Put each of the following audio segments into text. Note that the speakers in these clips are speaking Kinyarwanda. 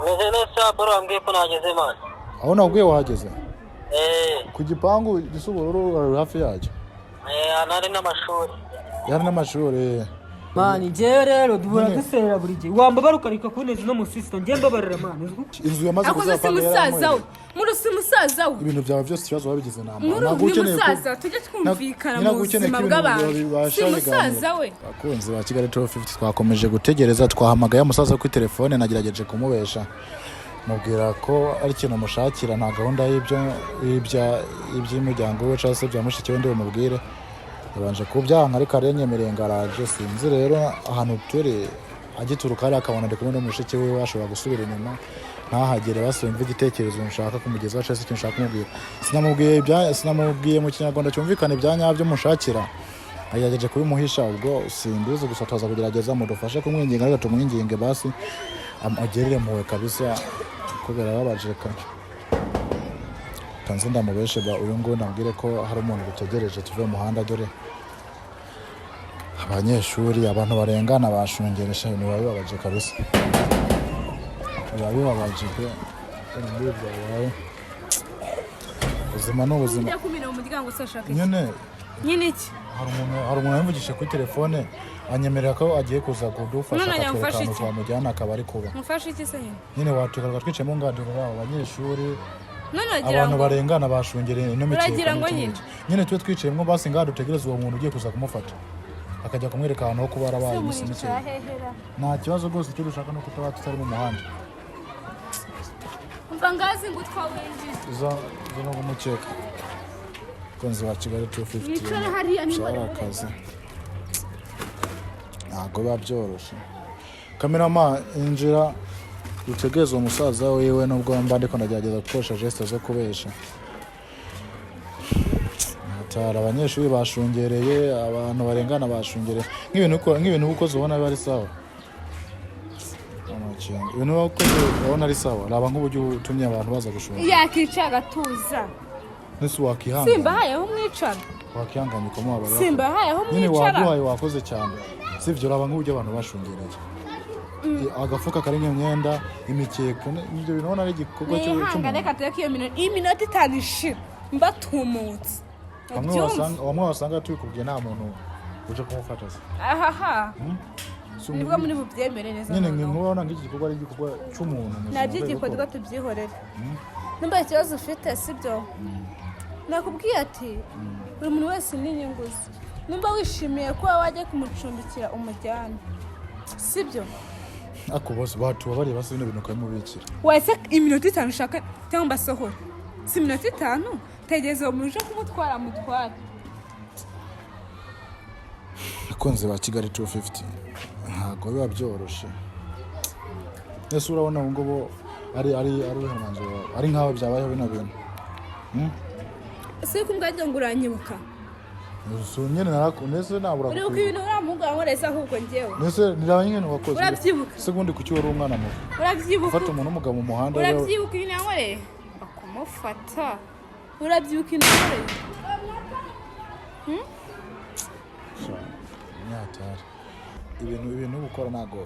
Meze neza bro, wambwiye ko nageze, man. Aho nabwiye wahageze? Eh. Ku gipangu gisa ubururu, uri hafi yacyo? Eh, nari n'amashuri. Yari n'amashuri. Man, njyewe rero duhora Nyine. duserera buri gihe. Wambabara ukareka kuneza no musisita, njye mbabarira, man, uzwi. Inzu yamaze Akoze si kuzapanga. musaza we. Yaramuhereye. Muri si musaza we. Ibintu byawe byose, ikibazo wabigize namba. Muri Ntabwo ni ukeneye musaza, tujye twumvikana ntabwo mu ukeneye buzima ko ibintu bw'abantu. bibasha Si musaza we. Abakunzi ba Kigali 250, twakomeje gutegereza. Twahamagaye umusaza kuri telefone, nagerageje kumubesha, mubwira ko ari ikintu mushakira, nta gahunda y'ibyo iby'umuryango we cyangwa se bya mushiki we ndi bumubwire. Yabanje kubyanga, ariko aranyemereye ngo araje. Sinzi rero ahantu turi, agituruka hariya akabona ndi kumwe n'umushiki we, ashobora gusubira inyuma ntahagere. Basi igitekerezo nshaka kumugezaho cyangwa se ikintu nshaka kumubwira, sinamubwiye mu Kinyarwanda cyumvikana ibya nyabyo mushakira, agerageje kubimuhisha. Ubwo simbizi, gusa tuza kugerageza mudufashe kumwinginga, ariko tumwinginge basi amugerere impuhwe kabisa, kuko birababaje. Ka tanze ndamubeshe ba uyu nguyu, ndamubwire ko hari umuntu dutegereje, tuve mu muhanda. Dore abanyeshuri, abantu barengana bashungeresha. Ibintu biba bibabaje kabisa, biba bibabaje pe. Ibintu nk'ibi byabaye, ubuzima ni ubuzima. Ujya kumira mu muryango se ashaka iki? Nyine. Nyine iki? Hari umuntu yamvugishije kuri telefone, anyemerera ko agiye kuza kudufasha, None akatwereka yamufashe ahantu iki? twamujyana akaba ari kuba. Mufashe iki se nyine? Nyine watugaruka twicayemo ngadura abo banyeshuri, None uragira abantu ngo barengana bashungereye ino mikeka Uragira ngo n'iki nyine? n'iki. Nyine tube twicayemo basi ngaha, dutegereze uwo muntu ugiye kuza kumufata, akajya kumwereka ahantu ho kuba yarabaye iminsi mike. Hehera. Nta kibazo rwose, icyo dushaka ni uko tuba tutari mu muhanda. Umva, ngazi ngo utwawinjiye. Izo izo no kumukeka. Abakunzi ba Kigali 250, Mwicare hariya nimba byari akazi, ntabwo biba byoroshye. Cameraman, injira dutegereze uwo musaza wiwe, nubwo mba ndiko ndagerageza gukoresha geste zo kubesha. Hatari abanyeshuri bashungereye, abantu barengana bashungereye. Nk'ibintu ukoze ubona biba ari sawa? Amakenga. Ibintu uba ukoze urabona ari sawa? Raba nk'uburyo utumye abantu baza gushungera. Yakica agatuza. Nese wakihangana? Simba hayeho umwicara. Wakihanganye ukamubabarira? Simba hayeho Nyine umwicara. Waguhaye, wakoze cyane, sibyo? Raba nk'uburyo abantu bashungereye agafuka karimo imyenda, imikeka, ibyo bintu ubona ari igikorwa Nihangane. cy'umuntu? Reka tureke iyo minota, iyi minota 5 ishira mbatumutse. Bamwe Ubyumve. wasanga tubikubwiye nta muntu uje kumufata se. Ahaha. Si Nibwo muri bubyemere neza. Nyine Noneho. Nkubona nk'iki gikorwa ari igikorwa cy'umuntu muzima, Nabyo urwego igikorwa tubyihorere. Nimba ikibazo ufite, sibyo, nakubwiye ati buri muntu wese n'inyungu ze. Nimba wishimiye kuba wajya kumucumbikira, umujyane, sibyo? Ariko bose batubabariye basi bino bintu ukabimubikira. Wese iminota 5 ushaka cyangwa mbasohora, si iminota 5? Tegereza uwo muntu uje kumutwara amutware. Abakunzi ba Kigali 250, ntabwo biba byoroshye. Ese urabona ubu ngubu ari uwuhe mwanzuro, ari nkaho byabayeho bino bintu? Si ko ubwajya ngo uranyibuka? Si nyine nese nabura Uribuka kukwibuka. ibintu uriya muhungu wankoreye se? Ahubwo njyewe Nese niraba nyine wakoze. Urabyibuka? Se ubundi kuki wari umwana mubi? Urabyibuka? Gufata umuntu w'umugabo mu muhanda rero. Urabyibuka ibintu yankoreye? Bakumufata, urabyibuka ibintu yankoreye? Sha, nyahatari ibintu uri gukora ntabwo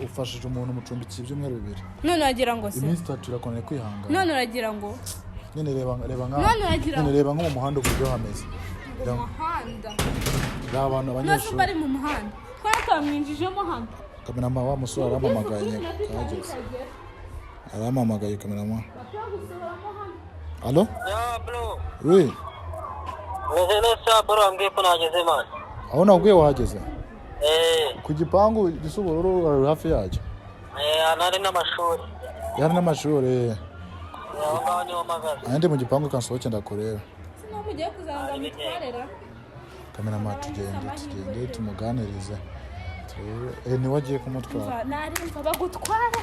ufashije umuntu, umucumbikiye ibyumweru 2. None uragira ngo se? Iminsi 3 irakomeye kwihangana. None uragira ngo Nyine reba nka None uragira nyine reba nko mu muhanda uburyo hameze. Umuhanda? Reba abantu, None se abanyeshuri. bari mu muhanda, twari twamwinjijemo hano. Cameraman, wa musore arampamagaye, kageze arampamagaye. Cameraman, allo? Ya bro. Oui. Meze neza bro, wambwiye ko nageze, man. Aho nabwiye wahageze? Eh. Ku gipangu gisa ubururu, uri hafi yacyo? Eh, nari n'amashuri. Yari n'amashuri. Aho ngaho niho mpagaze. Andi mu gipangu, kansohoke ndakureba. Sinaho mugiye kuzanga mutwarera. Cameraman, tugende tumuganirize, turebe. Niwe agiye kumutwara. Narimva bagutwara,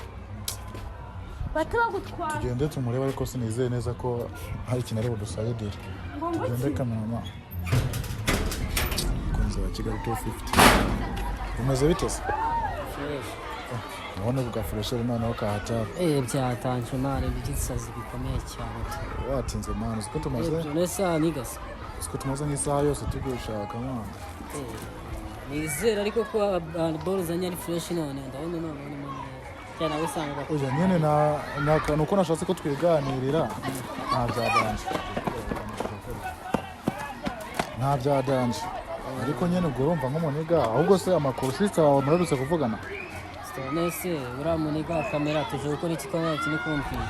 bate bagutwara. Tugende tumurebe, ariko sinizeye neza ko hari ikintu ari budusayidire. Ngo Tugende, cameraman. Kunzi wa Kigali 250, bimeze bite se? Ubona bwa fraîcheur noneho kahatari. Eh, byatanje, man, by'isazi bikomeye cyane. Watinze, man, uziko tumaze Nese nigase. Uziko tumaze nk'isaha yose tugushaka, man. Nizera ariko ko ball uzanye ari fresh. None ndabona none urimo neza. Cyane nagusangaga. Oya nyine na nuko nashatse ko twiganirira, nta bya danger, nta bya danger, ariko nyine ubwo urumva nk'umuniga. Ahubwo se amakuru, sister wawe muraherutse kuvugana? Nese uriya muniga kamera tuje gukora iki ko nta kintu kumbwira?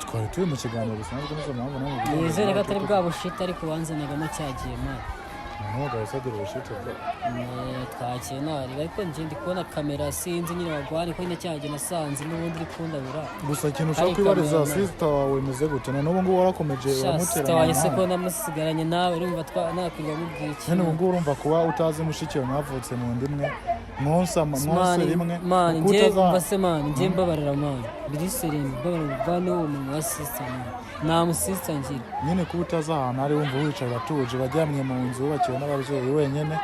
Twari turi mu kiganiro bisanzwe, nizo mpamvu nawe. Nizere ko atari bwa bushita ariko wanzanagamo cyagiye, man. Ntugaye se, agira ubushite bro? Twakiye nari, ariko njye ndi kubona kamera, sinzi nyine wagwari ko nyine cyagiye nasanze n'ubundi uri kundabura. Gusa ikintu ushaka Ari kwibariza, kamera. sister wawe imeze gute? Na n'ubu ngubu warakomeje uramutera? Sister wanjye se ko namusigaranye nawe, urumva nakwirirwa mubwira Nyine ubu ikintu? ngubu urumva kuba utazi mushiki wawe mwavutse mu nda imwe, mwonsa mwonse Man, rimwe, man, kuko njye utaza mva se man, njye mbabarira man, biriseri mbabarira, mvane uwo muntu wa sister man, nta musister ngira. Nyine kuba utazi ahantu ari, wumva wicaye uratuje, waryamye mu nzu wubakiwe n'ababyeyi wenyine,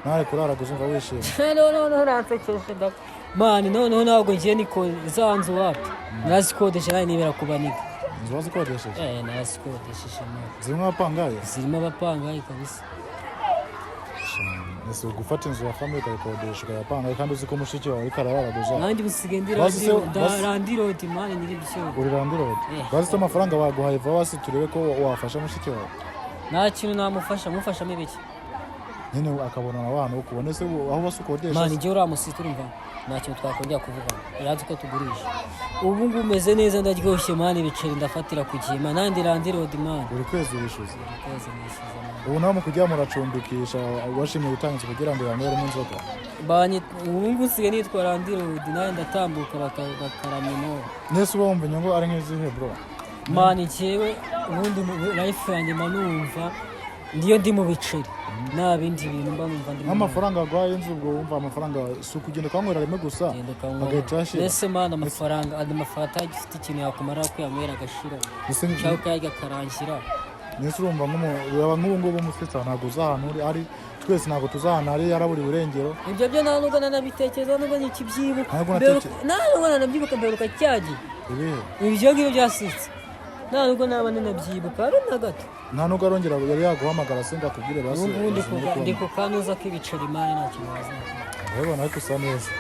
nawe kurara gusa umva wishimye? Noneho uransekeje da man. Noneho ntabwo ngiye niko za nzu wapi, narazikodesha nawe nibera kubaniga. Inzu wazikodesheje? Eh, narazikodesheje man. Zirimo abapangaye? Zirimo abapangayi kabisa. Ese gufata inzu ya famille ukayikodesha ukayapanga kandi uzi ko mushiki wawe ariko arararaguza? Nanjye usigaye ndi Basi landlord man, nyiri byo. Uri landlord? Eh. Basi se amafaranga baguhaye vuba, basi turebe ko wafasha mushiki wawe. Nta kintu namufasha, mufashamo ibiki? Nyine akabona abantu wo kubona ese aho basi ukodesha. Man, igihe uriya musita urumva nta kintu twakongera kuvugana, yazi ko tugurisha. Ubu ngubu umeze neza, ndaryoshye man, ibiceri ndafatira ku gihe man, nanjye landlord man. Buri kwezi wishyuza? Kwezi nishyuza man. Ubu nawe mu kujya muracumbikisha, washimye gutanga inzu kugira ngo yanyweremo inzoga? Ubu ngubu nsigaye nitwa landlord, nanjye ndatambuka bakaramya intore. Nese uba wumva inyungu ari nk'izihe bro? Man, njyewe ubundi life yanjye mba numva niyo ndi mu biceri, nta bindi bintu mba numva ndimo. Nk'amafaranga waguhaye inzu, ubwo wumva amafaranga si ukugenda ukanywera rimwe gusa Genda ukanywa. agahita yashira? Mbese man, amafaranga, andi mafaranga atagifite ikintu yakumara kuyanywera agashira, Ese cyangwa ukayarya akarangira. Nese urumva yaba nk'ubu ngubu umusitsi ntabwo uzi ahantu uri ari, twese ntabwo tuzi ahantu ari, yaraburiwe irengero. Ibyo byo nta nubwo nanabitekereza, nubwo nikibyibuka. Ntabwo Nta nubwo nanabyibuka, mberuka cyagiye. Ibihe? Ibyo ngibyo byasitse nta nubwo naba nanabyibuka ari na gato. Nta nubwo arongera yari yaguhamagara se ngo akubwire basi? Ubu ngubu ndi ubuzima uri ndi kubamo? ku kanuza k'ibiceri man, nta kintu wazakora. Urabibona ariko usa neza.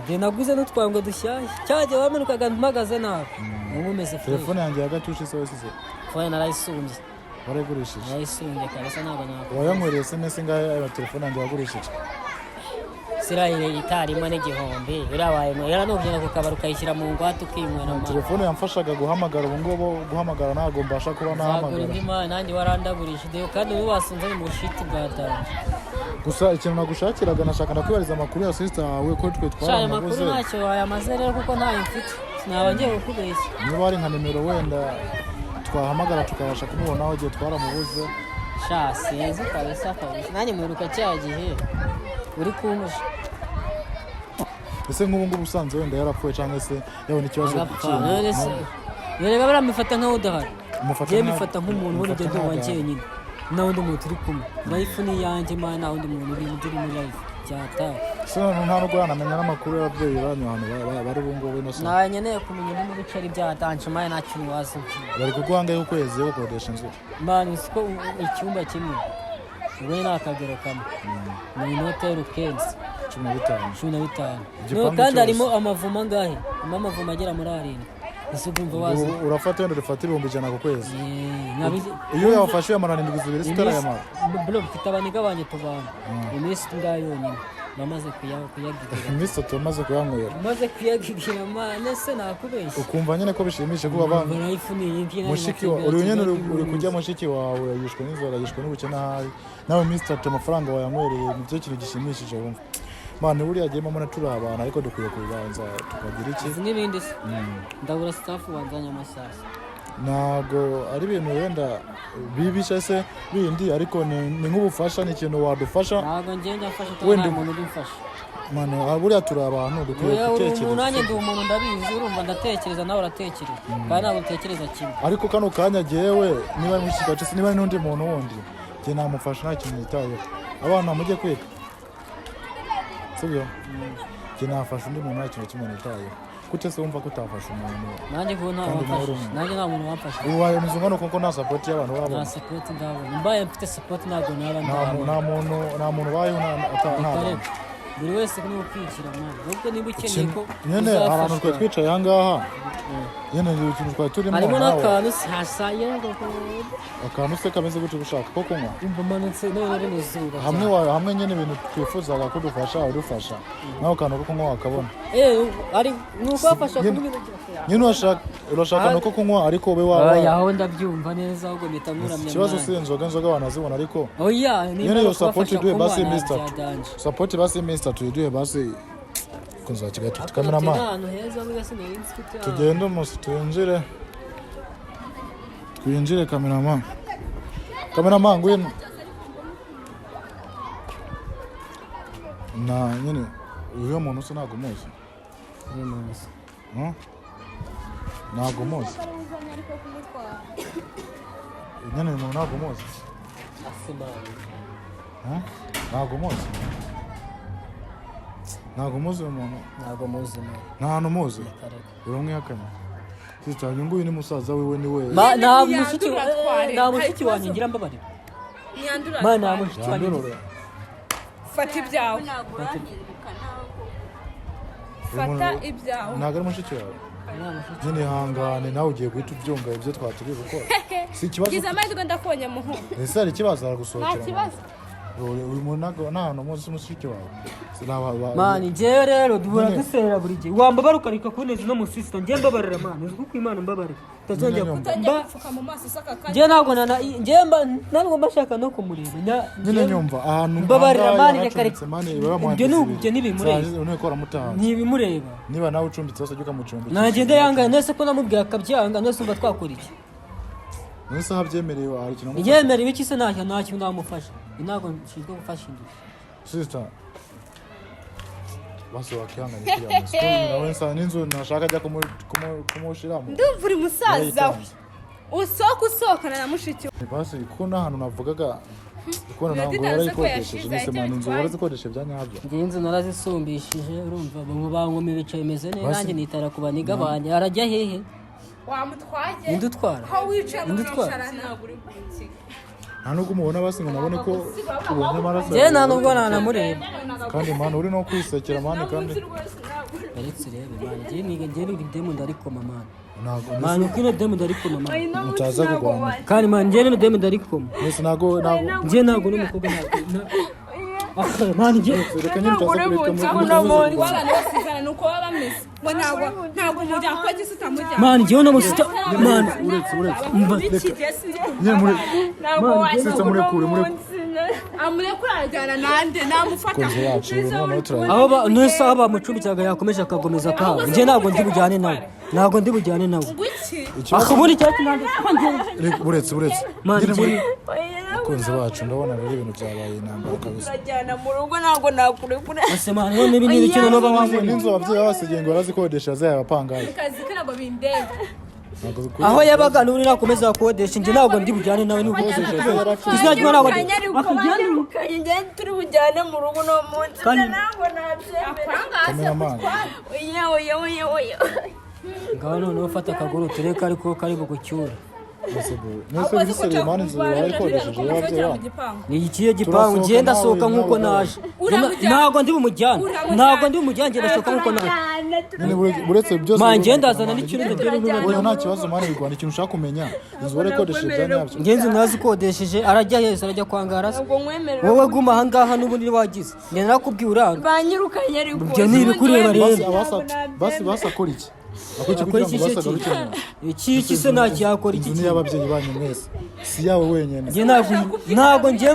Njye naguze n'utwango dushyashya, cyagiye wamanukaga mpagaze nabi, ubu umeze fresh. Telefone yanjye ya gatushi se wasize? Phone narayisumbye. Warayigurishije? Narayisumbye kabisa, ntabwo nakora. Wayanywereye SMS ingahe ayo telefone yanjye wagurishije? Sirayire itarimo n'igihumbi, urabaye yara nugenda ku kabari ukayishyira mu ngwate ukinywera man. Telefone yamfashaga guhamagara, ubu ngubu guhamagara ntabwo mbasha kuba Nzagura nahamagara. indi man, nanjye warandagurishije deyo, kandi ubu wasunze ni mu bushiti bwa danger. Gusa ikintu nagushakiraga, nashaka ndakwibariza amakuru ya sister wawe ko twe Sha, ayo makuru twaranabuze. ntacyo wayamaze rero kuko ntayo mfite, sinaba ngiye kukubeshya. Niba hari nka nimero wenda twahamagara tukabasha kumubonaho igihe twaramubuze. Sha, sinzi kabisa kabisa, nanjye mwiruka cya gihe uri kumusha. Ese nk'ubu ngubu usanze wenda yarapfuye cyangwa se yabona ikibazo Agapfa kindi, none se yerega baramufata nkaho udahari? Umufata Njyewe mifata nk'umuntu umufata ubona ugenda uba nk'aho njyenyine, nta wundi muntu turi kumwe, life ni iyanjye man, nta wundi muntu uri uri muri life byataye. Ese none nta nubwo yanamenya n'amakuru y'ababyeyi banyu ahantu bari ubu ngubu ino se? Ntawe nkeneye kumenya, ndi mu biceri bya danger man, nta kintu waza umbwira. Bari kuguha angahe ukwezi yo gukodesha inzu? Man, uzi ko icyumba kimwe ubwo ni akagero kamwe ni inote y'urukenzi? 15. 15. Igipangu No, kandi cyose. harimo amavumo angahe? Harimo amavumo agera muri arindwi, ese urumva waza? Ubu urafata wenda ufata 100,000 ku kwezi. Eh, Iyo yawufashe uyamara indwi 2 se utarayamara? Bro, mfite abaniga banjye tubana, iminsi ngayo yonyine bamaze kuyagigira. Iminsi 3 umaze kuyanywera? Umaze kuyagigira man, ese nakubeshya? Ukumva nyine ko bishimishe kuba Life ni iyi ngiyi. Mushiki wa uri nyine uri kujya, mushiki wawe yishwe n'inzara, yishwe n'ubukene, ahari nawe iminsi 3 amafaranga wayanywereye, nibyo kintu gishimishije wumva. Man, buriya agiyemo mbona turi abantu, ariko dukwiye kubanza tukagira iki. Izi n'ibindi se ndabura staff wanzanye amasasa. Ntabwo ari ibintu wenda bibi cyangwa se bindi, ariko ni nk'ubufasha, ni ikintu wadufasha. Ntabwo ngenda mfasha. Wenda nta muntu uri mfasha. Man, buriya turi abantu, dukwiye Oya, uri umuntu, nanjye gutekereza. ndi umuntu, ndabizi. Urumva ndatekereza, nawe uratekereza, kandi ntabwo utekereza kimwe. Ariko kano kanya jyewe niba ari mushiki wacu se, niba ari n'undi muntu wundi, njye namufasha, nta kintu nitayeho. Abana mujye kwiga, sibyo? Njye nafasha undi muntu, nta kintu kimwe nitayeho. Gute se wumva ko utafasha umuntu? Nanjye kuko nta Kandi nawe uri wamfasha. umuntu. Nanjye nta muntu wamfasha. Ubu wayo ungana kuko nta support y'abantu Nta urabona? support ndabona, mbaye mfite support ntabwo naba Nta ndabona. nta muntu, nta muntu ubayeho nta Reka bantu. reka. Buri wese ni ukwigira mwana, ahubwo niba ukeneye ko Nyine hari ahantu uzafashwa. twari twicaye aha ngaha nyine, ni ikintu twari turimo Harimo nawe. n'akantu hasaye. Akantu se kameze gutyo ushaka ko kunywa? Umva, umanutse none rino zuba. Hamwe hamwe nyine ibintu twifuzaga ko dufasha udufasha, nawe akantu ko kunywa wakabona. Eh, ari ni ukubafasha Nyine- kunywa. Nyine urashaka akantu ko kunywa, ariko ube waba Oya, aho ndabyumva neza, ahubwo mpita nkuramya. Ikibazo si Mwana. inzoga, inzoga wanazibona, ariko Oya, niba nyine iyo ari support ukubafasha iduhe kunywa basi nta iminsi 3. bya danger. Support basi iminsi 3 iduhe basi kunza Kigali dufite cameraman. Ahantu heza burya sinari nzi ko turi ahantu. Tugende umunsi twinjire, twinjire. Cameraman, cameraman, ngwino. Na nyine uyu muntu se ntabwo umuzi? Uyu munsi. Hmm? Ntabwo umuzi nyine, uyu muntu ntabwo umuzi? Asimana. Hmm? Ntabwo umuzi, ntabwo umuzi uyu muntu? Ntabwo muzi mwana. Nta hantu umuzi? Kareka. Uramwihakana, sister? Uyu nguyu ni musaza wiwe, ni we. Ma, nta Yandura mushiki atware. nta Hari mushiki ikibazo? wanjye ngira, mbabarira. Nyandura Ma, nta atware. mushiki wanjye ngira. Yandurure. Fata ibyawe. Ntabwo uranyiruka ntabwo. Uyu muntu- Fata ibyawe. Ntabwo ari mushiki wawe? Nta mushiki. Nyine ihangane, nawe ugiye guhita ubyumva ibyo twaturi gukora, si ikibazo. Gize amahirwe ndakubonye, muhungu. Ese hari ikibazo? Aragusohokera. Nta kibazo. Uyu muntu ntabwo nta hantu muzi mushiki wawe. Mani, njyewe rero duhora Nyine- duserera buri gihe. Wambabara ukareka kuneza no musisita. Njye mbabarira mani, uzi kuko Imana mbabarira utazongera Nyine Utangiye mba gupfuka mu maso usaka akanya. Njyewe ntabwo nana njyewe mba ntabwo mba nshaka no kumureba. Nyine nyumva ahantu Mbabarira, ahangaha mani, reka yaracumbitse, reka. mani, bamuha Ibyo ni inzu ibyo ntibimureba. Zarangiza none ko waramutahanze. Ntibimureba. Niba nawe ucumbitse hose ujye ukamucumbikira. Nagenda yangana nese ko namubwiye akabyanga, nese umva twakora iki? None se ahabyemerewe hari ikintu wamufasha? Yemera ibiki se? Ntacyo namufasha, ntabwo nshinzwe gufasha indushyi. Sister, basi wakihangana kiriya munsi. Nawe nsa n'inzu ntashaka ajya kumushiramo. Ndumva uri musaza we. Yarayitanze. Usohoka usohokana na mushiki we. Basi kuko nta hantu navugaga kubona ntabwo Biba bitanze ko warayikodesheje yashize, nese icyo mani, inzu bitwaye. warazikodesheje bya nyabyo? Njyewe inzu narazisumbishije, urumva bamwe bankoma ibice bimeze neza. Basi- Nanjye nitara ku baniga banjye, arajya hehe? Wamutwaye. Ninde utwara? Aho wicaye Ninde utwara? mwicarana. Nta nubwo umubona basi ngo nabone ko ubonye amaraso. Njyewe nta nubwo nanamureba. Kandi mani uri no kwisekera mani, kandi Aretse urebe mani, njyewe niga, njyewe niga demu ndarikoma mani. Ntabwo Mani, uko ino demu ndarikoma mani. mutaza kurwana. Kandi mani, njyewe ino demu ndarikoma. Mwese ntabwo Njyewe ntabwo n'umukobwa ntabwo Ah, mani, njyewe Reka nyine utaza kureka muri Abantu basizana ni uko baba bameze. Ngo ntabwo umuryango ko gisa utamujyana. Mani, njyewe uno musita mani. Uretse, uretse. Umva. Iki gihe sinzi ukuntu Nyine muri Ntabwo Sister, murekure, murekure. amurekura arajyana nande namufata. Kunze yacu noneho turaye. Aho ba nese aho bamucumbikiraga yakomeje akagomeza akahaba, njye ntabwo ndi bujyane nawe, ntabwo ndi bujyane nawe. Ngo iki? Ikibazo Akabona icyatsi nanjye. Reka, uretse, uretse. Mani, Nyine muri njyewe abakunzi bacu, ndabona rero ibintu byabaye intambara kabisa. Turajyana mu rugo, ntabwo nakurekura. Ese mani, none ibi ni ibiki noneho baba N'inzu ababyeyi babasigiye ngo barazikodesha zayabapangaye. Akazi ke ntabwo bindeba. Ntabwo zikwiye. Aho yabaga n'ubu nakomeza akodesha, njye ntabwo ndi bujyane nawe n'ubu. Akodesha yarapfuye. Izina ry'Imana ntabwo Ariko akujyane. banyirukanye, njye turi bujyane mu rugo uno munsi. Kandi- Ntabwo nabyemera. Cameraman. Oya, oya, oya, oya. Ngaho noneho ufata akaguru tureke, ariko kari bugucyure. Mwese mwese biseriye mani, inzu barayikodesheje y'ababyeyi mu banyu. gipangu. Ni ikihe gipangu? Turasohoka. Njye ndasohoka Nawe, nk'uko nawe. naje. Uramujyana. Ntabwo ndi bumujyane. Uramujyana. Ntabwo ndi bumujyane, njye ndasohoka nk'uko naje. Nyine uretse byose Mani, njye ndazana n'ikintu ndagira n'ubu. Oya, nta kibazo mani, bigwana ikintu ushaka kumenya, inzu warayikodesheje bya nyabyo? Njye inzu nazikodesheje, arajya heza, arajya kwangara se? Ntabwo nkwemerera. Wowe guma ahangaha n'ubundi wagize, njye narakubwiye uranga. Banyirukanye ariko. Ibyo ni ibikureba rero. Basi basi basi akora iki, akora iki Akora kugira iki ngo se? basi agaruke mu Iki iki se ntacyo yakora iki? Inzu ni iy'ababyeyi banyu mwese, si iyawe wenyine. Njye ntabwo njye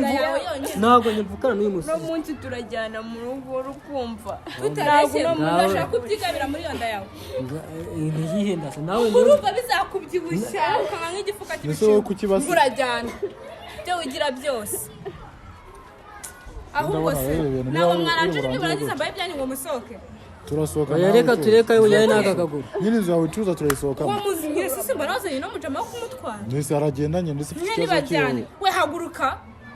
ntabwo njye mvukana n'uyu Uno musozi. munsi turajyana mu rugo, rukumva. Tutareshye Nawe- urashaka kubyigabira muri iyo nda yawe. Ntiyihenda se nawe niwe. Urumva bizakubyibushya ukaba nk'igifuka Ese wowe kuki basi- ngo urajyana ibyo wigira byose ahubwo Ndabona se rero ibintu ntabwo niba mwarangije uri niburangiza burangire. mbaye ibyanyu ngo musohoke. Turasohoka Oya, nawe reka utuza. tureka ujyane n'aka kaguru. Nyine inzu yawe icuruza turayisohokamo. Uwo muzi nyine si mbona wazanye no mujama wo kumutwara. Ndetse aragendanye, ndetse ufite Mwe ikibazo nibajyane. cyiwe. We haguruka,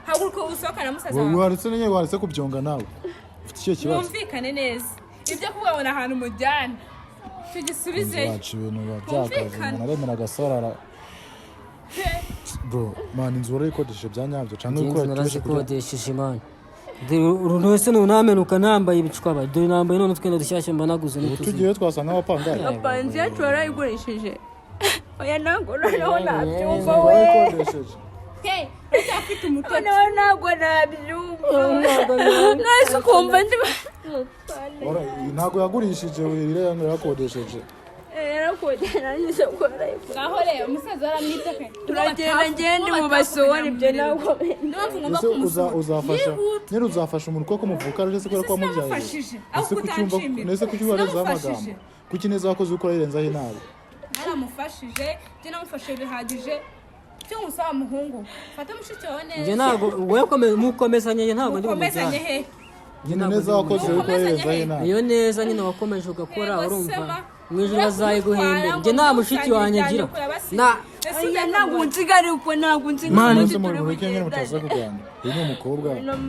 haguruka usohokane na musaza Wowe wawe. waretse nyine, waretse kubyonga, nawe ufite ikihe kibazo? Mwumvikane neza ibyo kuvuga ngo ni ahantu mujyane tugisubizeyo. Bacu ibintu biba byakaze. Twumvikane. Umuntu aremera agasarara, bro. Man, inzu warayikodesheje bya nyabyo cyangwa Njye inzu ukora tubashe kujya narazikodesheje mani. Dore uru wese nunamenuka nambaye ibicwaba, dore nambaye none utwenda dushyashya mba naguze Ubu n'utuzi. tugiyeyo twasanga abapangayi. Apanzi yacu warayigurishije? Oya, ntabwo noneho nabyumva we. Warayikodesheje. Hey, uracyafite umutwe. Noneho ntabwo nabyumva, nahise ukumva ndi Ntabwo yagurishije, wirire, yarakodesheje. Yarakodesheje, ko warayigurishije. Ngaho rero umusaza waramwitaka. Turagenda, ngende mu basohora ibyo, ntabwo Niyo mpamvu ngomba Ese kumusura. uzafasha nyine, uzafasha umuntu kuko muvuka ese kubera ko wamubyaye? Sinamufashije, Ese ahubwo kuki wumva utanshimira. ese kuki warenzaho amagambo? Sinamufashije. Kuki neza wakoze ukora yirenzaho inabi? Naramufashije, ibyo namufashije bihagije. Icyo ngusaba muhungu, fata mushiki wawe Njye neza. ntabwo wowe mukomezanye, njye ntabwo ndi Mukomezanye bumujyane. he? Nyine neza wakoze ukora yirenzaho inabi. Iyo neza nyine wakomeje ugakora, Yego, urumva sema. mu ijoro azayiguhembera. Njye nta mushiki wanjye ngira na Oya, ntabwo nsiga, ariko ntabwo nsiga. Mani. Mwese muri bureke nyine mutaza kurwana. Uyu ni umukobwa,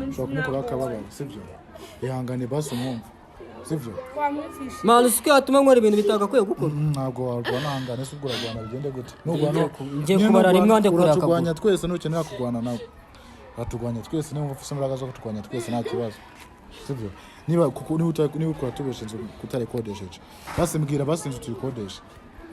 ushobora kumukoraho akababaro, sibyo? Ihangane basi umwumve, sibyo? Wamwumvishe. Mani, uzi ko yatuma nkora ibintu bitagakwiye gukora. Ntabwo warwana, hangane se ubwo urarwana bigende gute? Nurwana Ngiye nyine kubara rimwe nurwana- wande kureba uraturwanya twese, nukenera kurwana nawe uraturwanya twese, niba ufite imbaraga zo kuturwanya twese nta kibazo, sibyo? Niba kuko niba ukora tubesha inzu kutarikodesheje, basi mbwira basi inzu tuyikodeshe.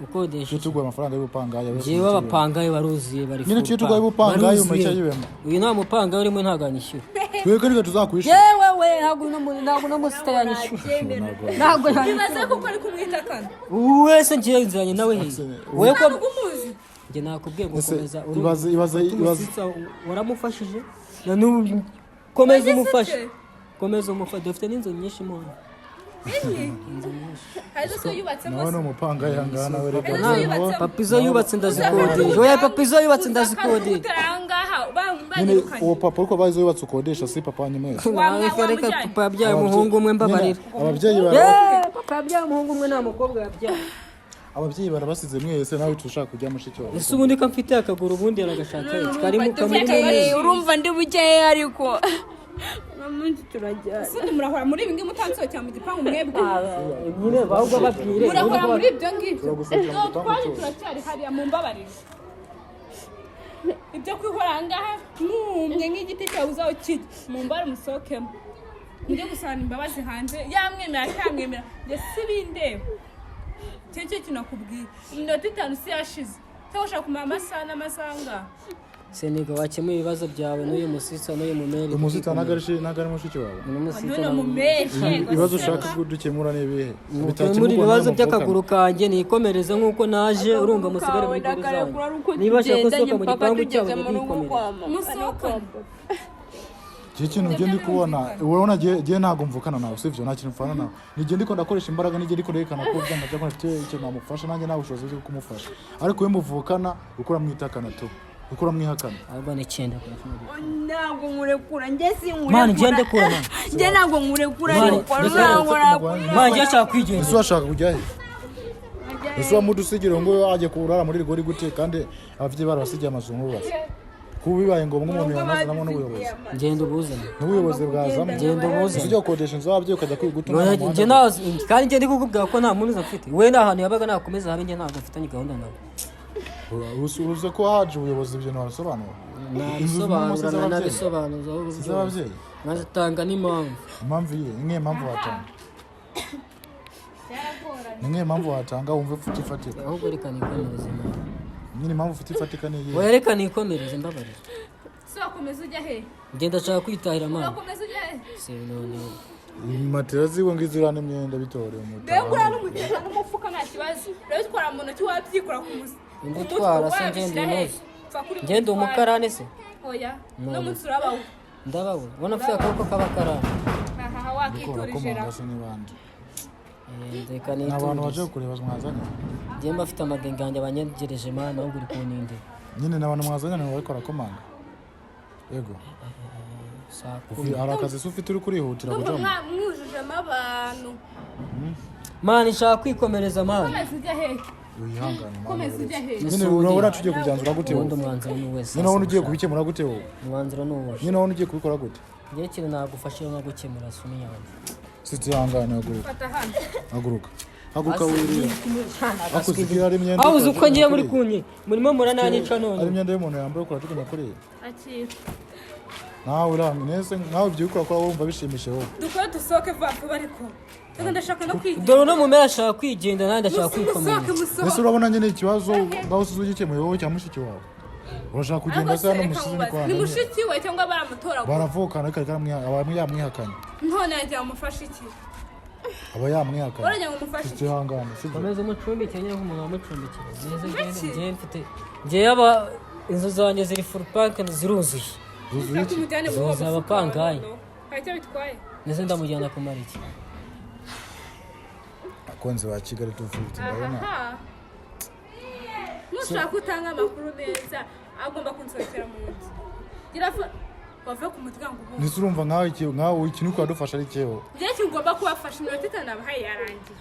Ukodesha. Tujye tuguha amafaranga y'ubupangayi. Njyewe abapangayi baruzuye, bari Nyine full tujye tuguha pack. ubupangayi, Baruzuye. umukiriya yibemo. Uyu nta mupangayi urimo, ntabwo anyishyura. Twebwe nitwe tuzakwishyura. Yewe we, ntabwo ntabwo uno musita yanyishyura, ntabwo yanyishyura. Ibaze kuko ari kumwitakana. Ubu wese ngiye nziranye nawe hehe wowe ko Ntabwo umuzi. Njye nakubwiye ngo Ese, komeza ibaze- umusitsa waramufashije na n'ubu komeza umufashe. Se? Komeza umufashe, dufite n'inzu nyinshi mo hano. Inzu nyinshi. Hari izo yubatsemo. Nawe ni umupangayi hangana nawe reka. Inzu yubatsemo. Papa izo yubatse ndazikodesha. Oya, papa izo yubatse ndazikodesha. Utarangaha Nyine banyirukanye. uwo papa ariko bazi yubatse ukodesha, si papa wanyu mwese? Nawe reka reka, papa yabyaye umuhungu umwe, mbabarira. Nyine ababyeyi bara Yeee, papa yabyaye umuhungu umwe, nta mukobwa yabyaye. Ababyeyi barabasize mwese, nawe tushaka kujya mushiki wawe. Ese ubundi ko mfite akaguru, ubundi aragashaka iki? Karimo kamurimo Eh, neza. Urumva ndi bukeya, ariko uno munsi turajyana. Ubundi murahora muri ibi ngibi mutansohokera mu gipangu mwebwe. Nyine ahubwo babwire. Murahora muri ibyo ngibyo. Turagusohokera mu gipangu Twaje cyose. turacyari hariya, mumbabarire. Ibyo kwihora aha ngaha mwumye nk'igiti cyabuze aho kijya, mumbare musohokemo mujye gusabana imbabazi hanze. Yamwemera atamwemera, njye si bindeba. Icyo nicyo kintu nakubwiye. Iminota 5 si yashize, cyangwa ushaka kumara amasaha n'amasaha ngaha. Seniga wakemuye ibibazo byawe n'uyu musitsa n'uyu mumeri. Umusita ntabwo ari mushiki wawe. Uyu musitsa None mumeshe. Ibibazo ushaka ko dukemura ni ibihe? Muri ibibazo by'akaguru kanjye nikomereze nk'uko naje, urumva musigare muri guru zanyu. Niba ashaka ko nsohoka mu gipangu cyabo, ndikomereza. Musohokane. Iki kintu njye ndi kubona, urabona njye ntabwo mvukana nawe, sivyo? Nta kintu mvana nawe. Nijye ndiko ndakoresha imbaraga, nijye ndiko nderekana ko byanga byakora mfite ikintu namufasha, nanjye nta bushobozi bwo kumufasha. Ariko we muvukana ukora mwitakana tu, ukora mwihakana. Ahubwo ni icyenda kuri kimwe. Ntabwo nkurekura, njye sinkurekura. Mani, njye ndekura, mani. Njye ntabwo nkurekura. Mani, Ariko ndekura. ntabwo nakura. Mani, njye nshaka kwigendera. Ese washaka kujya he? Ese wamudusigira ngo ajye kurara muri rigori gute, kandi ababyeyi barabasigiye amazu bubatse? Kuba bibaye ngombwa umuntu yanazanamo n'ubuyobozi. Ngenda ubuzane. N'ubuyobozi bwazamo. Ngenda ubuzane. Ese ujya gukodesha inzu y'ababyeyi ukajya kwiga utuntu Oya, njye nazi kandi njye ndi kukubwira ko nta muntu mfite. We nta hantu yabaga nakomeza habe, njye ntabwo mfitanye gahunda nawe. Uruze ko haje ubuyobozi, ibyo ntiwabisobanura. Nabisobanura, nanabisobanuza ahubwo Si byose. iz'ababyeyi. Nkazitanga n'impamvu. Impamvu iyihe? Ni nk'iyo mpamvu watanga, ni nk'iyo mpamvu watanga wumva ufite ifatika? Ahubwo reka nikomereze, mani. Nyine impamvu ufite ifatika ni iyihe? Oya, reka nikomereze, mbabarira. Se wakomeza ujya he? Njye ndashaka kwitahira, mani. Wakomeza ujya he? Se none Matera ziwe ngizo uriya n'imyenda bitore. Mbega uriya n'umukeka n'umufuka nta kibazo, urabitwara mu ntoki, wabyikora ku muzi. Indi utwara se ngenda unoze. Ngenda umukarani se? Oya, no munsi urabaho. Ndababura, ubona mfite akaboko k'abakarani. Ahaha, wakiturije ra. Se n'ibandi Eh, reka ni abantu baje niturize. kureba mwazanye. Njye mba mfite amagenga yanjye abanyegereje, mani, ahubwo uri kunindira. Nyine ni abantu mwazanye, ni bariko barakomanga, yego. Saa 10. Hari akazi se ufite uri kurihutira Ndumva kujamo? mwujujemo abantu. Mani, nshaka kwikomereza, mani. Komeza ujya he? Wihangane mama. Komeza ujya he? Nyine urabona tugiye kubyanzura gute Ubundi wowe? umwanzuro ni uwese. Nyine urabona ugiye kubikemura gute wowe? Umwanzuro ni uwose. Nyine urabona ugiye kubikora gute? Njye ikintu nagufasha nko gukemura suni yanjye. Sitihangane, haguruka. Fata hano. Haguruka, haguruka, wirira akuzigira ari imyenda. Aho uzi uko ngiye muri kuriya. kunye murimo murananyica Ari none. imyenda y'umuntu yambaye ukurajugunya kuriya. Akira. Nawe uraneze nkawe, ibyo ukora ko wumva bishimishije wowe. Dukore dusohoke vuba vuba, ariko reka ndashaka no kwigira. Dore uno mumera ashaka kwigendera, nanjye ndashaka Musohoke. kwikomeza. Musohoke. Ese urabona nyine ikibazo ngaho usize ugikemuye wowe cyangwa mushiki wawe? Urashaka kugenda se hano musize ni kwa Ni mushiki we cyangwa baramutoragura? Baravukana, ariko aba yamwihakanye. None yagira ngo umufashe iki? Aba yamwihakanye. Uragira ngo umufashe iki? Ihangane, sibyo? Komeza umucumbikire nyine nk'umuntu wamucumbikiye neza. Njye mfite, njye aba inzu zanjye ziri full pack, ziruzuye. Zuzuye iki? Umujyane muri uwo Zuzuye mufuka. abapangayi. Noneho hari icyo bitwaye? Ndetse ndamujyana kumara iki? Abakunzi ba Kigali 250, ndabona Aha, nushaka utanga amakuru neza, agomba kunsohokera mu nzu. Gira bave ku muryango ubu. Ndetse urumva nkawe nkawe ikintu uri kuradufasha ari cyewe? Njye ikintu ngomba kubafasha, iminota 5 nabahaye yarangiye,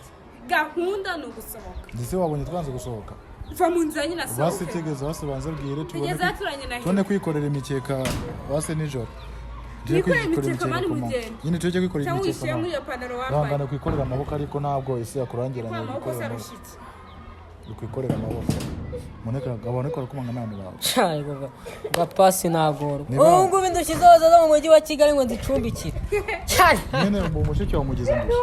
gahunda ni ugusohoka. Ndetse wabonye twanze gusohoka. Va mu nzu ya nyina. Basi Sohoke. tegeza, basi banze bwire tubone. Tugeze aturanye na Tubone kwikorera imikeka basi nijoro. Tujye Mwikorere kwikorera imikeka, mani, ku manywa. mugende. Nyine tujye kwikorera Cyangwa imikeka. uyishyire muri Manywa. iyo pantaro wambaye. Ihangane, kwikorera amaboko, ariko ntabwo isi yakurangiranye. Kwa amaboko se Kwikorera amaboko. arusha iki? Kwikorera amaboko muneka abantu ariko barakumanga n'abantu bawe. Gapasi nagorwa. Niba- Ubu ngubu indushyi zose zo mu mujyi wa Kigali ngo nzicumbikire cyane. Nyine mu mushiki wawe mugize indushyi.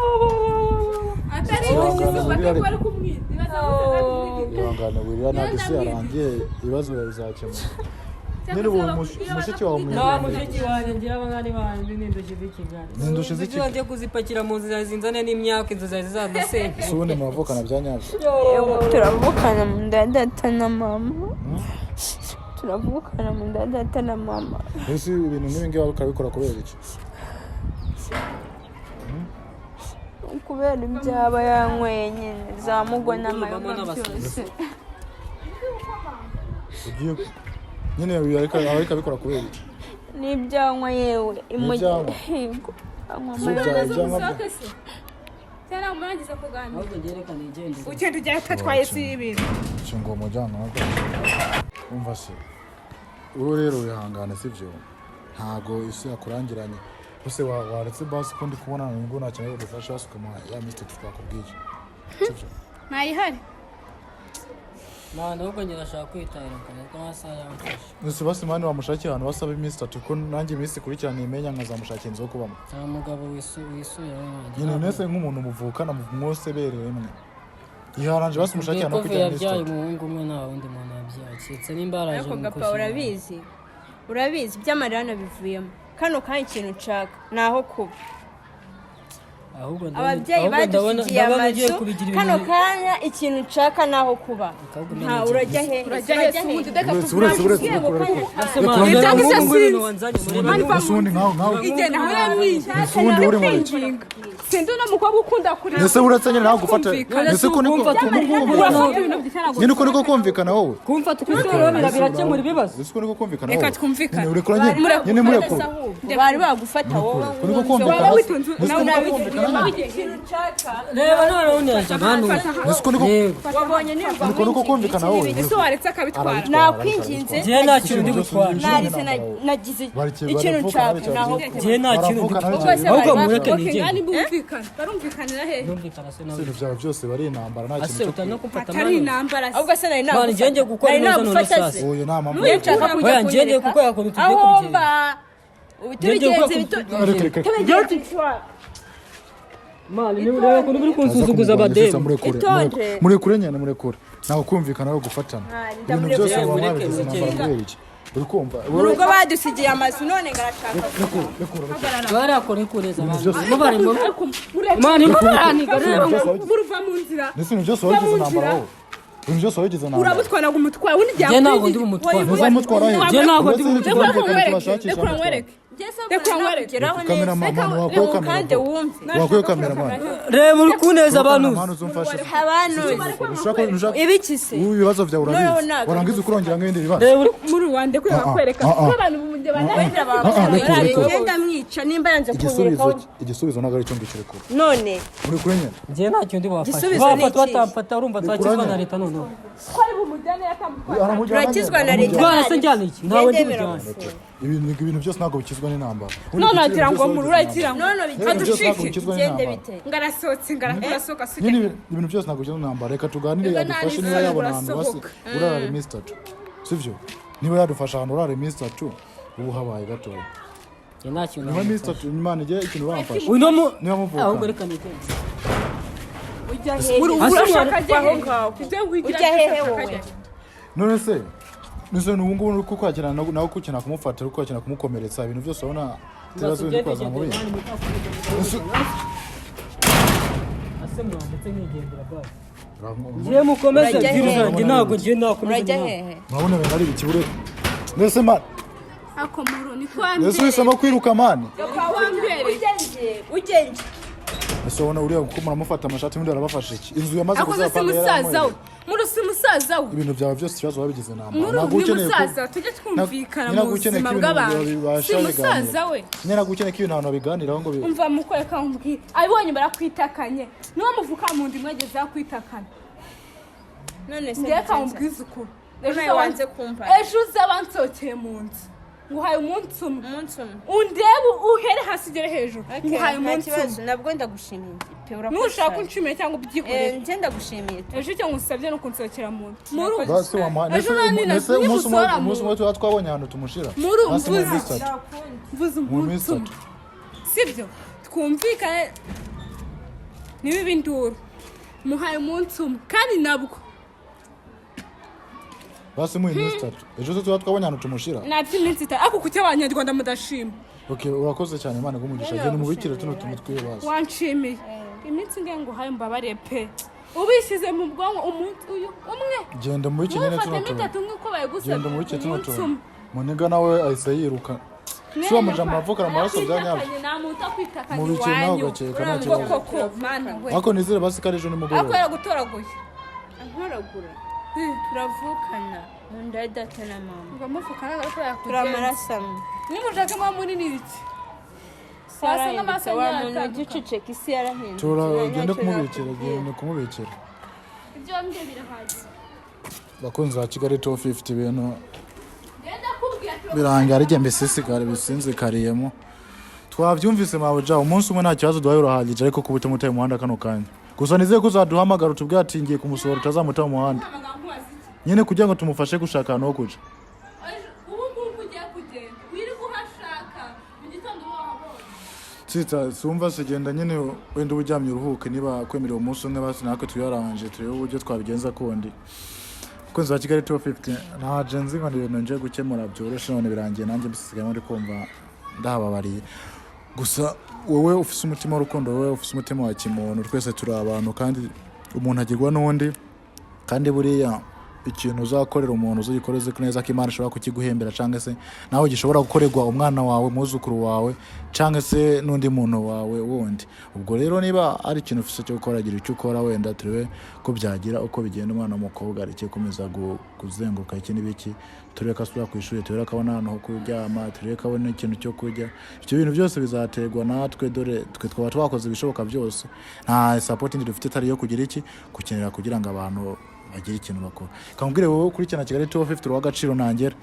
Atari intoki zifata ko bari kumwita ibibazo. Ihangane, wirira, ntabwo isi yarangiye, ibibazo bizakemuka nyine. Ubu mushiki wawe Nta mugize indushyi. mushiki wanjye ngira, abangani banjye ni indushyi z'i Kigali. Ni indushyi z'i Kigali. Ngiye kuzipakira mu nzu zawe, zinzane n'imyaka inzu zawe zizadusenya. Ese ubundi muravukana bya nyabyo? Turavukana mu nda ya data na mama, turavukana mu nda ya data na mama. Ese ibintu nk'ibi ngibi ukabikora kubera iki? Kubera ibyaba yanyweye nyine, za mugwa n'amayoga byose. Ugiye nyine ariko ariko abikora kubera iki? N'ibyanywa yewe. N'ibyanywa? Yego, anywa Si amayoga. ibyanywa. Musohoke se cyangwa murangiza kuganira? Ahubwo njye reka nigendere. Ugenda ujyayo utatwaye si ibintu. Ngo umujyana, umva se, wowe rero wihangane, sibyo? Ntabwo isi yakurangiranye. Ese waretse basi ko ndi kubona ngo nta kintu bigufasha, basi ukamuha ya minsi 3 twakubwiye, sibyo? Ntayihari. Mwana, ahubwo njye ndashaka kwitahira kare kuko amasaha yamfashe. Ese basi mani wamushakira ahantu basaba iminsi 3, ko nanjye iminsi ikurikirana imenya nkazamushakira inzu yo kubamo. Nta mugabo wisubiraho nkanjye. Nyine mwese nk'umuntu muvukana, mwose bereye rimwe, iharanje basi umushakira ahantu ho Kofi kujya iminsi yabyaye 3. umuhungu umwe, nta wundi muntu yabyaye keretse nimba yaraje Ariko mu gapa kushyira. urabizi, urabizi iby'amarira nabivuyemo. Kano kanya ikintu nshaka ni aho kuba. Ahubwo ndabona Ababyeyi ahubwo ndabona badusigiye ndabona ugiye amazu. kubigira Kano ibintu. kanya ikintu nshaka ni aho kuba. Ahubwo Nta umenye. urajya hehe? Urajya hehe se ubundi? Reka Uretse, uretse, uretse, tuvuge. uretse. Ese mwana, Ibyo nk'ubu ngubu sinzi. ibintu wanzanye muri Ese ubundi nkawe Igenda aho yamwinjiye. Ese ubundi uri mu biki? Sindi uno mukobwa ukunda kurira. Ese uretse nyine nawe gufata. Kumvikana. Ese ko niko Kumfata Urafata ibintu by'icyarago. nyine, uko niko kumvikana wowe? Kumfata uko rero birakemura ibibazo. Ese uko niko kumvikana Reka wowe? twumvikane. Nyine urekura nyine, nyine murekura. Bari bagufata wowe. Uko niko kumvikana. Waba witonze Ese uko nawe niko kumvikana nyine? Ikintu nshaka Reba noneho uneje mwana. Ese uko niko Yego. wabonye nirwa. Uko niko kumvikana wowe? Ese waretse akabitwara? Arabitwara. Nakwinginze. Njye nta kintu ndi gutwara. Narize nagize ikintu nshaka ni aho kuba. Njye nta kintu ndi Baravukana, gutwara. Bose Ahubwo bari mureke Okay, nigende. ngani bumvikana, barumvikanira hehe? Numvikana se nawe? Ibintu byawe byose bari intambara, nta Ase kintu cyo utari no kumfata Atari mwana. intambara se. Ahubwo se nari Mwana, njye ngiye gukora nari neza none nagufata sasa. se? Oya, nta mpamvu. Njye nshaka kujya Oya, njye ngiye kunyereka gukora ukuntu tugiye aho kubigenza. mba. Ubu Njye ngiye tubigenze gukora Reka, reka, reka. tubigenze. Mwana, reba ukuntu uri kunsuzuguza abademu. Murekure. Itonde. Murekure nyine, murekure. Ntabwo kumvikana ari ugufatana. Ah, Ibintu byose Murekure, muba mwabigize murekure. intambara kubera iki? Uri kumva? Mu rugo badusigiye amazu, none ngarashaka Rekura, rekura, rekura. Barakora ikuneza abantu. byose- Mubare mu Mureke. Mwana, imbaraniga reba. Ibintu byose wabigize- Muruva mu nzira. Ndetse ibintu byose wabigize intambara wowe. Ibintu byose wabigize intambara. Uramutwara ngo umutware ubundi Njye ntabwo ndi bumutware. Ntuzamutwara he? Njye ntabwo ndi Uretse bumutware. Reka kumvikana nkwereke, tubashakisha reka amatwara. nkwereke. Reka nkwereke. Kameramani wakuye Kandi kamera. wumve. Wakuye kameramani. Reba uri kuneza abantu. Kameramani uzumfashe. Abanuzi. Ushaka Ibiki se? ubu ibibazo byawe Noneho urabizi. ntabwo Warangiza ukurongera nk'ibindi bibazo. Reba uri Muri rwanda kwiye bakwereka ah, ah. ko abantu mu gihe Wenda Ah, ah, rekura, rekura. ngenda mwica nimba yanze Igisubizo kunyereka. igisubizo ntabwo ari icyo ngicyo, rekura. None Murekure nyine. Njye nta kintu ndi bubafashe. Igisubizo ni Bafata ikihe? batamfata, urumva twakizwa na leta noneho. Ko ari bumujyane yakamutwara. Aramujyana Turakizwa nyine, na leta. aramujyana. Rwara se njyana iki? Ntawe ndi Ndemera bujyane. gufunga. Ibintu byose ntabwo bikizwa n'intambara. None wagira ngo mururagira ngo None Ibintu byose ntabwo bigenze bikizwa bigende n'intambara. bite? ngarasohotse ngarasohoka. Nyine ibintu byose ntabwo bikizwa n'intambara. Reka tuganire, Reka yadufashe nta niba yabona ahantu basi urasohoka. urara iminsi 3, sibyo? Niba yadufasha ahantu urara iminsi 3, ubu habaye gatoya. Njye nta kintu Nyuma y'iminsi namufasha. 3, Imana igihe ikintu bamfasha. Uno mu Niba muvukana. Ahubwo reka nigende. Ujya hehe? Hasi. Urashaka ajya Aho hehe? ngaho. Ibyo wigira Ujya byose hehe ashaka wowe? ajya hehe? None se nise ubu ngubu uri kukwakira nawe ukina kumufata, uri kwakira kumukomeretsa, ibintu byose urabona ibibazo biri kwazana mu bindi. Ase mwanditse nkigendera basi. Ngiye mukomeze Urajya ngira hehe? zanjye, ntabwo ngiye nakomeza. Urajya hehe? Murabona ibintu ari ibikibure mbese man. Ako muru ni Mbese kwambere. uhisemo kwiruka, man? Kwambere. Ugenje ugenje. Ese ubona uriya kuko muramufata amashati undi arabafasha iki? Inzu yamaze Akoze si kuzapanga. musaza we, muru si musaza we. Ibintu byawe byose ikibazo wabigize namba. Muru Ntabwo ni ukeneye ko musaza, tujye twumvikana ntabwo mu ukeneye buzima ko ibintu bw'abantu. bibasha Si musaza we. Nyine ntabwo ukeneye ko ibintu abantu babiganiraho ngo Umva mukwereka nkubwire, abibonye barakwitakanye, niwo muvuka mu nda imwe ageze akwitakana. None se Ngewe Vincent, kamubwiza ukuri. Ejo nawe uzaba- wanze kumva. Ejo uzaba nsohokeye mu nzu, nguhaye umunsi umwe. Umunsi umwe. Undebe uhere hasi ugere hejuru. Okay, Nguhaye nta umunsi kibazo. umwe. Nabwo ndagushimiye pe, urakoze Nushaka cyane. unshimire cyangwa ubyikorere. Njye ndagushimiye. Ejo icyo ngusabye ni ukunsohokera mu nzu, muru. Basi wamuha Ejo nani ndetse umunsi umwe nimusohora mu umunsi umwe tuba twabonye ahantu tumushira. Muri Basi mu mvuze. minsi 3. Mvuze Mu umunsi minsi umwe. 3. Sibyo, twumvikane, niba induru muhaye umunsi umwe kandi nabwo. Basi mu minsi 3, ejo tuba twabonye ahantu tumushira. Nabyo iminsi 3, ariko kuki abanyarwanda mudashima? Okay, urakoze cyane, Imana iguhe, genda umubikire tuno tuntu tw'ibibazo. Wanshimiye iminsi nge nguhaye, mbabare pe, ubishyize mu bwonko umunsi uyu umwe. Genda umubikire nyine tuno Ntufatemo tuntu. 3 nk'uko bayigusabye. Genda umubikire tuno Umunsi tuntu. umwe. Muniga nawe ahise yiruka. Si wa mujama avukana amaraso bya nyabyo. Nta muntu utakwitakanye Mubikire nawe iwanyu. ugakeka nta kibazo. Koko mana we. Ariko nizere basi ko ari ejo Ariko nimugoroba. yaragutoraguye. Antoragura? Turavukana mu nda ya data na mama. Ngo muvukana ariko Turi yakugenza. amaraso amwe. Nimushake muba munini iki wasanga amaso Yarahindutse wa muntu, ujya yatandukanye. uceceka, isi yarahindutse. Tura Nta ugende ntacyo kumubikira. nakubwira. Genda kumubikira. Ibyo mbye birahagije. Bakunzi ba Kigali 250, ibintu Genda kubwira ati birangira ari igihe mbisisigare bisinzikariyemo. Twabyumvise mabuja, umunsi umwe nta kibazo duhaye urahagije, ariko kuba utamutaye umuhanda kano kanya. Gusa nizeye ko uzaduhamagara utubwire ati ngiye kumusohora, utazamuta mu muhanda. Amagambo nkubaza iki? Nyine kugira ngo tumufashe gushaka ahantu ho kuja. Ejo ubu ngubu ugiye kugenda wirirwa uhashaka, mu gitondo uba wahabonye. Sita sumva se, genda nyine wenda uba uryamye uruhuke, niba kwemerewe umunsi umwe basi natwe tuyaranje turebe uburyo twabigenza kundi. Bakunzi ba Kigali 250, nta nzi ngo ni ibintu nje gukemura byoroshye, none birangiye nanjye mbisigayemo ndi kumva ndahababariye. Gusa wowe ufise umutima w'urukundo, wowe ufise umutima wa kimuntu, twese turi abantu kandi umuntu agirwa n'undi. Kandi buriya ikintu uzakorera umuntu uzagikore uzi neza ko Imana ishobora kukiguhembera, cyangwa se nawe gishobora gukorerwa umwana wawe, umwuzukuru wawe, cyangwa se n'undi muntu wawe wundi. Ubwo rero niba ari ikintu ufite cyo gukora, gira icyo ukora, wenda turebe ko byagira uko bigenda. Umwana w'umukobwa areke gukomeza kuzenguruka iki n'ibiki, turebe ko asubira ku ishuri, turebe ko abona ahantu ho kuryama, turebe ko abona ikintu cyo kurya. Ibyo bintu byose bizaterwa natwe. Dore twe twaba twakoze ibishoboka byose, nta support indi dufite itari iyo kugira iki, gukenera kugira ngo abantu bagire ikintu bakora. Kamubwire wowe ukurikirana Kigali 250 uw'agaciro ntangera,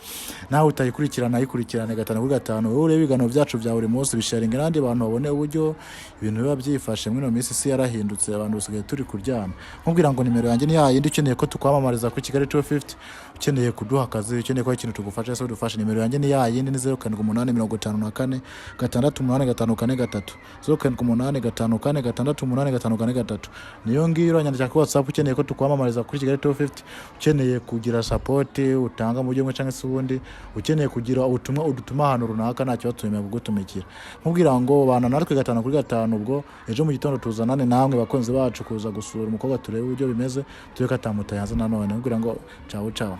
nawe utayikurikirana ayikurikirane gatanu kuri gatanu. Wowe urebe ibiganiro byacu bya buri munsi, bisharinga n'abandi bantu babone uburyo ibintu biba byifashe. Muri ino minsi isi yarahindutse, abantu basigaye turi kuryama. Nkubwira ngo nimero yanjye ni yayindi, ukeneye ko tukwamamariza kuri Kigali 250, ukeneye kuduha akazi, ukeneye ko hari ikintu tugufasha se udufashe, nimero yanjye ni yayindi, ni 0785468543, 0785468543, niyo ngiyo. Uranyandikira kuri WhatsApp ukeneye ko tukwamamariza kuri Kigali 250, ukeneye kugira support utanga mu buryo bumwe cyangwa se ubundi, ukeneye kugira ubutumwa udutuma ahantu runaka, nta kibazo twemewe kugutumikira. Nkubwira ngo bana natwe gatanu kuri gatanu. Ubwo ejo mu gitondo tuzanane namwe bakunzi bacu kuza gusura umukobwa, turebe uburyo bimeze, turebe ko atamutayanze nanone. Nkubwira ngo cawu cawu.